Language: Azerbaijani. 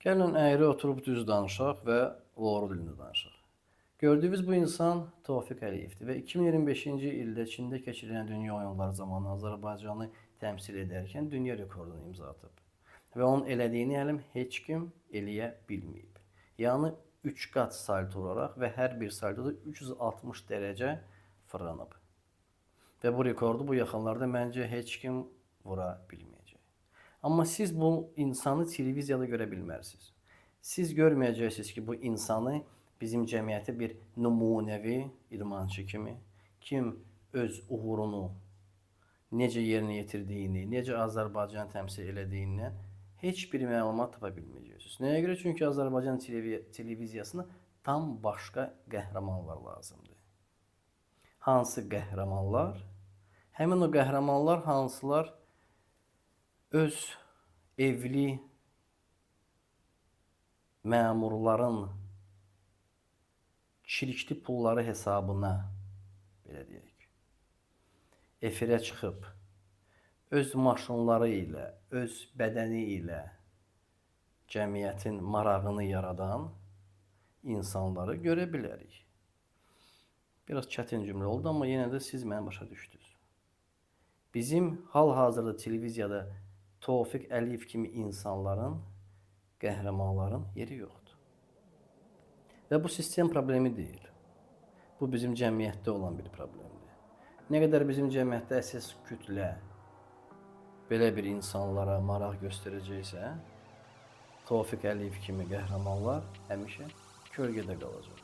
Gəlin əyri oturub düz danışaq və loru dilində danışaq. Gördüyünüz bu insan Tofiq Əliyevdir və 2025-ci ildə Çində keçirilən dünya oyunları zamanı Azərbaycanı təmsil edərkən dünya rekordunu imza atıb. Və onun elədiyini hələ heç kim eləyə bilməyib. Yəni 3 qat salto vuraraq və hər bir saltoda 360 dərəcə fırlanıb. Və bu rekordu bu yaxınlarda məncə heç kim vura bilməyəcək. Amma siz bu insanı televiziyada görə bilmərsiniz. Siz görməyəcəksiniz ki, bu insanı bizim cəmiyyətə bir nümunəvi idmançı kimi, kim öz uğurunu necə yerinə yetirdiyini, necə Azərbaycanı təmsil elədiyindən heç bir məlumat tapa bilməyəcəksiniz. Nəyə görə? Çünki Azərbaycan televiziyasına tam başqa qəhrəmanlar lazımdır. Hansı qəhrəmanlar? Həmin o qəhrəmanlar hansılar öz evli məmurların çirkli pulları hesabına, belə deyək, efirə çıxıb öz maşınları ilə, öz bədəni ilə cəmiyyətin marağını yaradan insanları görə bilərik. Biraz çətin cümlə oldu, amma yenə də siz məni başa düşdünüz. Bizim hal-hazırda televiziyada Tofiq Əliyev kimi insanların, qəhrəmanların yeri yoxdur. Və bu sistem problemi deyil. Bu bizim cəmiyyətdə olan bir problemdir. Nə qədər bizim cəmiyyətdə əsas kütlə belə bir insanlara maraq göstərəcəksə, Tofiq Əliyev kimi qəhrəmanlar həmişə kölgədə qalacaq.